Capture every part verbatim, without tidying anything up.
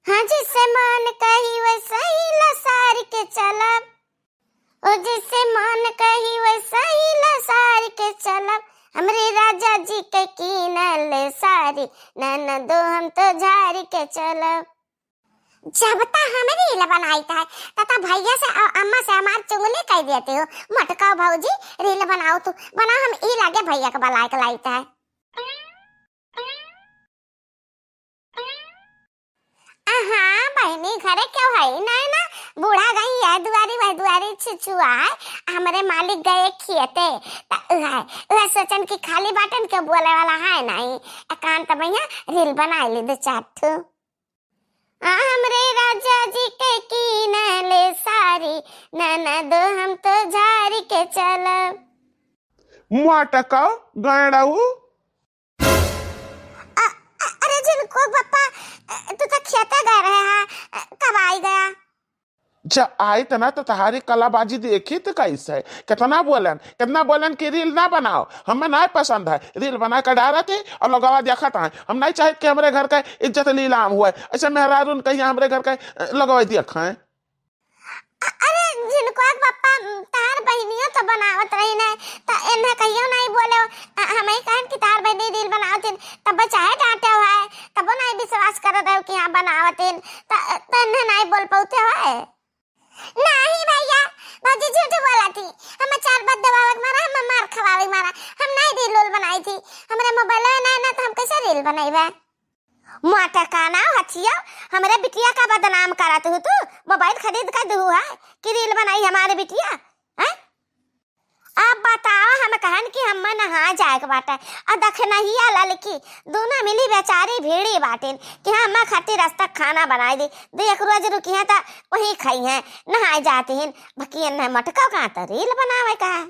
हाँ, जैसे मन कही वैसे ही लसार के चलब। ओ, जैसे मन कही वैसे ही लसार के चलब। हमरे राजा जी के कीनल सारी, ननदो हम तो झार के चलब। जब त हम reel बनाइत है, त, त भैया से अ-, अम्मा से हमार चुगली कर देते हो। मटका भौजी, reel बनाओ तू, बनाओ, हम ई लागे भैया के बुलाए के लाइत है। हाँ बहिनी, घरे केहू है नहीं ना, बूढ़ा गई है दुआरी, वह दुआरी छुछुआ है, हमरे मालिक गए खेते, त उहे, उहे सोचन कि खाली बाटन के बोले वाला है नहीं, एकांत में यहाँ reel बनाई ली दो चार ठो। आ, हमरे राजा जी के कीनले सारी, ननदो हम तो झारी के चलब। मटका गैड़ऊ। अ-, अ-, अरे झिनकू बप्पा, अ, तू तो खेते गए रहे हा, अ, कब आई गया? जब आई त ना तो तहारी कलाबाजी देखी त कैसे, कितना बोलन, कितना बोलन कि reel ना बनाओ, हमें ना पसंद है, reel बना के डालत ही और लोगवा देखत है। हम नहीं चाहित कि हमरे घर का इज्जत नीलाम हुए, ऐसे मेहरारून कहिया हमरे घर का, अ, लोगवा देख हैं। अ-, अरे झिनकुआ के पप्पा, तहार बहिनियो तो बनावत रही न, त एन्हे कहियो नहीं बोले। अ, हम ही कहन कि तहार बहिनी reel बनावत हिन, तब चाहे डांटे हुआ है, तबो नहीं विश्वास करत रहो कि हाँ बनावत हिन, त, त एन्हे नहीं बोल पौते हुआ है। नहीं भैया, भौजी झूठ बोला थी, हम चार बात दबावे के मारा, हम मार खवावे के मारा, हम नहीं reel उल बनाई थी, हमरे मोबाइल में नहीं ना, तो हम कैसे reel बनाई बे? मोटका ना हथिया, हमरे बिटिया का बदनाम करत हूँ तू। मोबाइल खरीद कर दू है कि reel बनाई हमारे बिटिया, हैं? अब बताओ, हम कहन कि हम नहा जाए के बाटे, आ दखनहिया ललकी दोनों मिली बेचारी भीड़ी बाटिन कि हम खातिर रास्ता खाना बनाई दी, दो एक रोज रुकी हैं तो वही खाई हैं, नहाए जाती हैं। बकियन ने मटका का तो reel बनावे का है।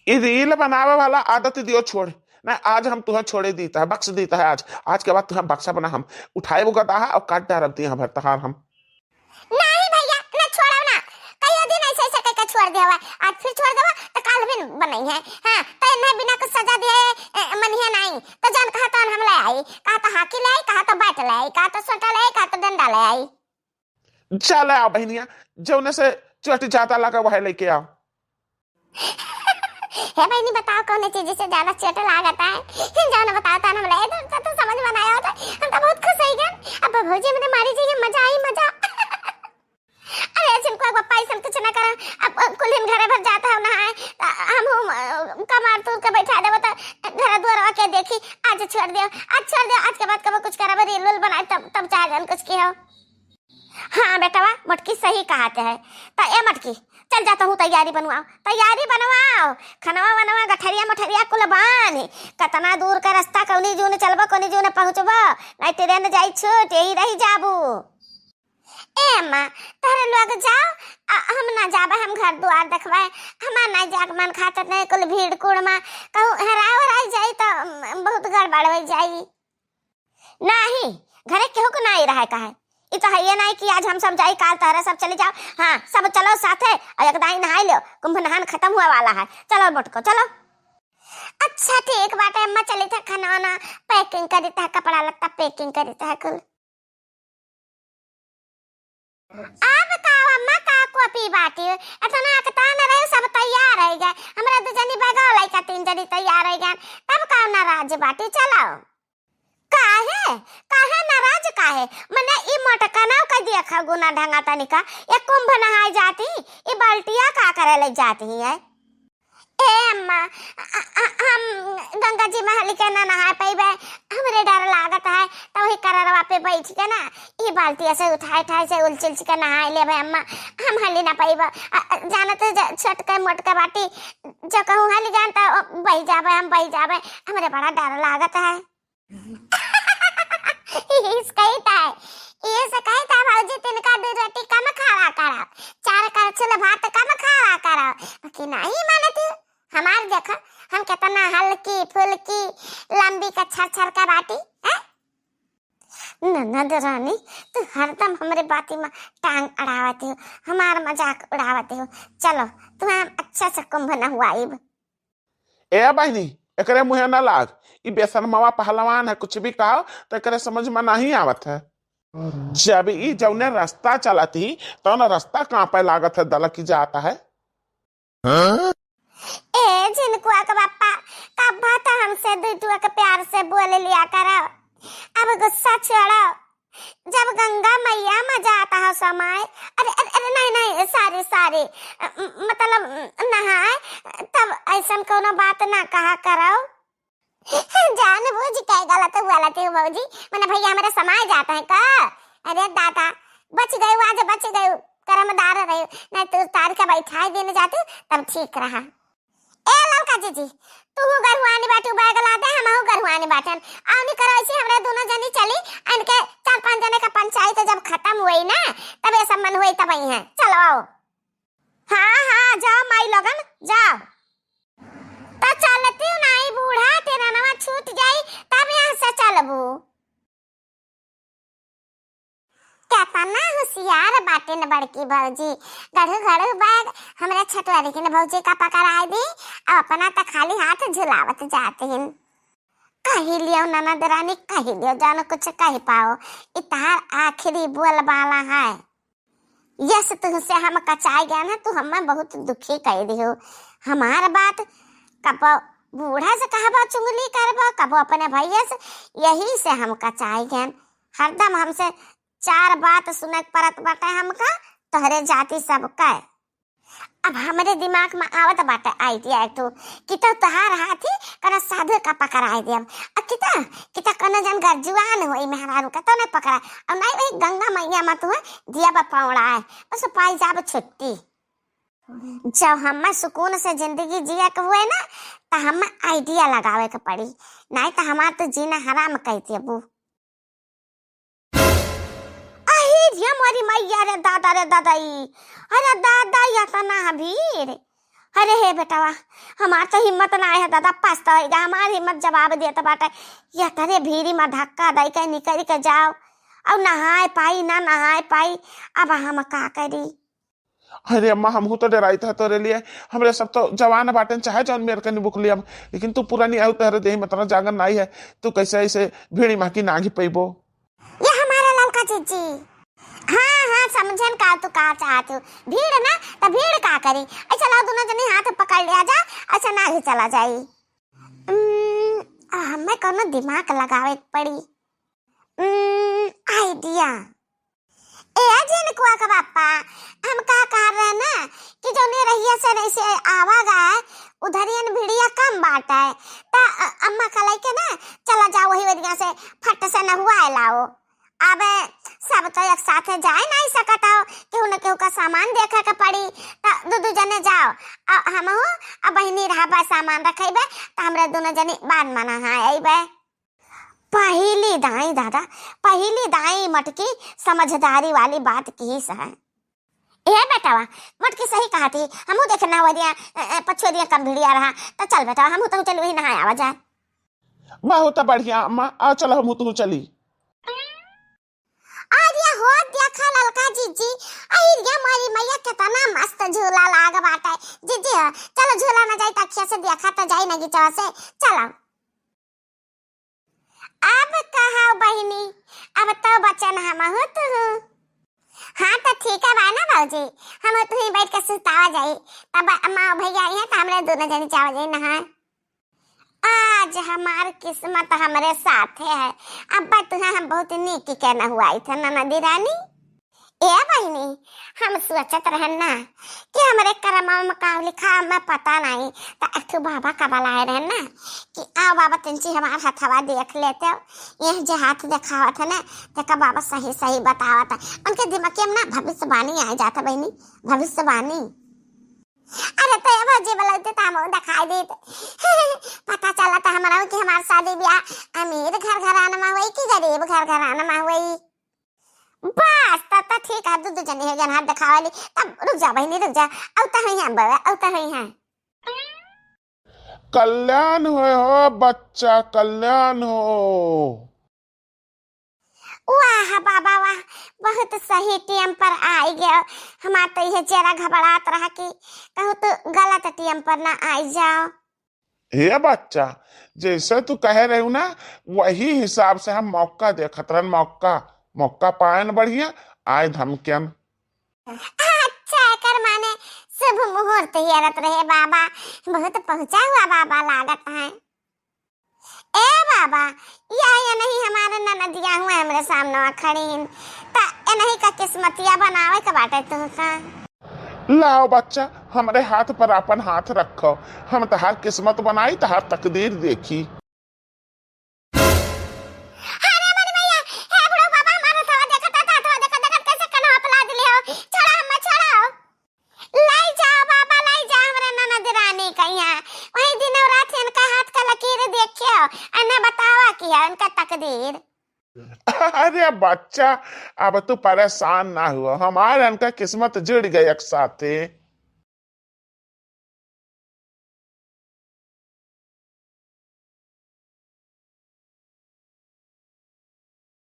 ई reel बनावे वाला आदत दियो छोड़। ना, आज हम तुहें छोड़े दीता है, बख्श दीता है आज। आज के बाद तुहें बख्शब ना हम। उठाए वो गदाहा और काट डारब दिया भर तहार हम। नहीं भैया, ना छोड़ब ना। कहियो दिन ऐसे ऐसे करके छोड़ देवा। आज फिर छोड़ देवा तो काल भी बनई है। हाँ, तो इन्हें बिना कुछ सजा दिए, ए, मनिया नहीं। तो जान कहा तो हम ले आई, कहा तो हाकी ले आई, कहा तो बैट ले आई, कहा तो सोटा ले आई, कहा तो डंडा ले आई। चल आओ बहनिया, जौने से चोट ज्यादा लगा वह लेके आओ। हे बहनी, बताओ कौन चीज से ज्यादा चोट लागत है? जौन बताओ तान हम ले, तो, तो, तो समझ में ना आया होता। हम तो बहुत खुश हो गए। अब भौजी हमरे मारी जी, मजा आई, मजा। अरे झिनकुआ बप्पा, ऐसन कुछ ना करा। अब, अब कुल दिन घरे भर जाता है नहाए, त हम हूँ, अ, कमार तूर के बैठा देबो तो घर दुआरवा के देखी। आज छोड़ दियो, आज छोड़ दियो, आज के बाद कबो कुछ करब, reel उल बनाए तब, तब चाहे जन कुछ की हो। हाँ बेटवा, मोटकी सही कहत है। त ए मोटकी, चल जा तहूँ तैयारी बनवाओ, तैयारी बनवाओ, खनवा वनवा गठरिया मोठरिया कुल बांध। कतना दूर का रास्ता, कौनी जून चलबो, कौनी जून पहुँचबो, नहीं ट्रेन जाई छूट, यही रही जाबू। ए अम्मा, तहरे लोग जाओ, आ, हम ना जाबे, हम घर दुआर देखबे, हमार ना जाए के मन खात नहीं, कुल भीड़ कूड़ मा कहूँ हेराव हेराई जाई तो, उम, बहुत गड़बड़ हो जाई। नाही, घरे केहू के नाही रहे का है। इ तो है ये नाही कि आज हम सब जाई, काल तहरे सब चले जाओ। हाँ, सब चलो साथे, और एक दाई नहाई लो, कुंभ नहान खत्म हुआ वाला है। चलो मोटको, चलो। अच्छा ठीक बाटे अम्मा, चली था खाना वाना packing करी था, कपड़ा लत्ता packing करी था कुल। अब का अम्मा का कॉपी बाटी, इतना अकतान रहे, सब तैयार हो गए। हमरा दू जनी बैगवा लइका तीन जनी तैयार हो गए, तब का नाराज बाटी, चलो। काहे? काहे नाराज काहे? मने ई मोटकनव का देखा गुना ढंगा तनिका, ये कुंभ नहाए जाती, ई बाल्टिया का करे ले जाती है? ए अम्मा, अ-, अ-, हम गंगा जी में हली के ना नहाए पइबे, हमरे डर लागत है, तो वही कररवा पे बैठ के ना, ई बाल्टिया से उठाए उठाए से उलच उलच के नहाए लेबे अम्मा, हम हली ना पइबे। अ, अ, जानत है ज-, छोटके मोटके बाटी, जो कहूँ हली जान तो बही जाबे, हम बही जाबे, हमरे बड़ा डर लागत है। इस कही था, इस कही था भौजी, तिनका दू रोटी कम खावा करो, चार करछुल भात कम खावा करो, बाकी नहीं मानती। हमार देखा, हम कितना हल्की फुल्की लंबी का छर छर का बाटी, हैं? ननद रानी, तू हरदम हमरे बाती में टांग अड़ावत हो, हमार मजाक उड़ावत हो। चलो, तुम्हें हम अच्छा से कुंभ नहवाइब। ए बहिनी, एकरे मुँहे न लाग। ई बेशरमवा पहलवान है, कुछ भी कहो तो एकरे समझ में नहीं आवत है। जब ई जौने रास्ता चलत ही, तौन रास्ता कांपे लागत है, दलक जात है। ए झिनकुआ के बापा, कब्बा तो हमसे दुइ टुआ के प्यार से बोल लिया करो, अब गुस्सा छोड़ो। जब गंगा मैया में जाता हो समय, अरे, अरे, अरे, नहीं, नहीं, sorry, sorry, अ, म-, मतलब, नहाए, तब ऐसन कोनो बात ना कहा करो। जान बूझ के गलत बोलत हो भौजी, मने भैया हमरे समाए जात हैं का? अरे दादा, बच गयू, आज बच गयू, करमदार रहे, नहीं तो तार के बैठाए दिन जाती, तब ठीक रहा। ए ललका जीजी, तू गरुआनी बाटू, बैग ला दे, हमहू गरुआनी बाटन। आवनी करो ऐसे, हमरे दोनों जनी चली, इनके चार पांच जने का पंचायत जब खत्म हुई ना, तब ये सब मन हुई तब आई हैं। चलो आओ। हाँ, हाँ, जाओ माई लोगन, जाओ। त चलती नाई बूढ़ा, टेरनवा छूट जाई, तब यहाँ से चलबू। केतना होशियार बाटिन बड़की भौजी। गढ़ू गढ़ू बैग हमरे छोटवरिकिन भौजी का पकड़ाए दी, अब अपना त खाली हाथ झुलावत जातिन। कही लियो ननद रानी, कही लियो, जानो कुछ कही पाओ। ई तहार आखिरी बोलबाला है। यस तुहसे हम कचाई गए ना, तू हमें बहुत दुखी कर दियो। हमार बात कबो बूढ़ा से कहबो चुगली करबो, कबो अपने भैया से, यही से हम कचाई गए। हरदम हमसे चार बात सुने के परत बाटे हमका, तोहरे जाति सबका। अब हमरे दिमाग में आवत बाटे idea एक ठो कि तो तोहार हाथी कना साधु का पकड़ाए देब। अब किता, किता कना जन गरजुआन होई मेहरारू का तो नहीं पकड़ा। अब नहीं वही गंगा मैया में तुहे दिया बा पौड़ा है, बस पाई जाब छुट्टी। जब हमें सुकून से जिंदगी जिए के हुए ना, तो हमें idea लगावे के पड़ी, नहीं तो हमार तो जीना हराम कर देबू। अही रे मोरी मैया रे दादा रे दादा ई। अरे दादा, ई अतना भीड़। अरे हे बेटवा, हमार तो हिम्मत ना है दादा, पछता होई गा, हमार हिम्मत जवाब देत बाटे। ये तरे भीड़ी में धक्का दई के निकल के जाओ। अब नहाए पाई ना नहाए पाई, अब हम का करी? अरे अम्मा, हमहू तो डराइत है तोरे लिए। हमरे सब तो जवान बाटेन, चाहे जौन मेर के निबुक लियब, लेकिन तू पुरानी आऊ, तोहरे देही में इतना जांगर नाई है, तू कैसे ऐसे भीड़ी महकी नांगी पैबो? ये हमारा ललका जीजी। हाँ, हाँ, समझन का तू का चाहत हो। भीड़ ना, त भीड़ का करी? ऐसा लाओ, दोनों जनी हाथ पकड़ लिया जा, ऐसा नांगी चला जाई। उम्म, हमें कोनो दिमाग लगावे के पड़ी। उम्म, idea। ए झिनकुआ के बापा, हम का कह रहे ना कि जौने रहिया से ऐसे आवा गा, उधरियन भिड़िया कम बाटे, त अ-, अम्मा का लइके ना चला जाओ वही वरिया से फट से नहुआ लाओ। अब सब तो एक साथे जाए नहीं सकत हो, केहू न केहू का सामान देखे के पड़ी, त दू दू जने जाओ, अ, हमहू अ बहिनी रहबे, सामान रखेबे, त हमरे दोनों जनी बान मना हाँ अइबे। पहिली दाई दादा, पहिली दाई मटकी समझदारी वाली बात किहिस है। ए बेटवा, मटकी सही कहत ही, हमहू देखे ना वरिया, अ, अ, पछुआरिया कम भिड़िया रहा, त चल बेटवा, हमहू तहू चली वही नहाए आवा जाए। बहुत बढ़िया अम्मा, आ चलो हमहू तहू चली। अरे हो देखा ललका जीजी, अरे मोरी मैया कितना मस्त झूला लाग बाटे। जीजी हो, चलो झूला ना जाई त अखिया से देखा त जाई ना गीचवा से, चलो। अब कहा बहिनी, अब तो बचन हमहू तुहू। हाँ तो ठीक है बा ना भौजी, हम तुही बैठ के सुतावा जाई, तब अम्मा भैया आई हैं तो हमरे दोनों जनी जावा जाई नहाए। आज हमार किस्मत हमरे साथे है, अब तुहे हम बहुत नीक के नहुआई थे ननदी रानी। ए बहिनी, हम सोचत रहन ना कि हमरे करमवा में का लिखा, हमें पता नहीं, त एक ठो बाबा का बुलाए रहन ना कि आओ बाबा, तंची हमार हथवा देख लेते हो, यह जे हाथ देखावत है ना, तेका बाबा सही सही बतावत है। उनके दिमाग में ना भविष्यवाणी आ जाता बहिनी, भविष्यवाणी। अरे तो ए भौजी बोलते त हमहू देखाई देत। पता चला त हमरा कि हमार शादी ब्याह अमीर घर घराना में हुई कि गरीब घर घराना में हुई। बस, तब तो ठीक है, दू दू जनी है जन हाथ दिखावली। तब रुक जा बहिनी, रुक जा, औ त हुई हैं बाबा, औ त हुई हैं। कल्याण होए हो बच्चा, कल्याण हो। वाह बाबा वाह, बहुत सही टाइम पर आई गयो। हमार तो यह जरा घबरात रहा कि कहूँ तो गलत टाइम पर ना आई जाओ। हे बच्चा, जैसे तू कहे रहे ना, वही हिसाब से हम मौका देखत रहन, मौका। मौका पायन बढ़िया, आए धमकियन। अच्छा, एकर माने शुभ मुहूर्त हेरत रहे बाबा। बहुत पहुंचा हुआ बाबा लागत है। ए बाबा, यह ये नहीं हमारे ननदिया हुए हमरे सामने खड़ी हैं, त ये नहीं का किस्मतिया बनावे के बाटे तू का। लाओ बच्चा, हमरे हाथ पर अपन हाथ रखो, हम तहार किस्मत बनाई, तहार तकदीर देखी। अरे मोरी मैया, हे बुढ़ऊ बाबा, हमार हथवा देखत, हथवा देखत, देखत कैसे कनवा पे लाद लियो। छोड़ा हमें, छोड़ा। लाई जा बाबा, लाई जा हमरे ननद रानी का यहाँ। वही दिन और रात इनका हाथ का लकीर देखियो, अने बतावा कि है उनका तकदीर। अरे बच्चा, अब तू परेशान ना हुआ, हमार इनका किस्मत जुड़ गई एक साथे।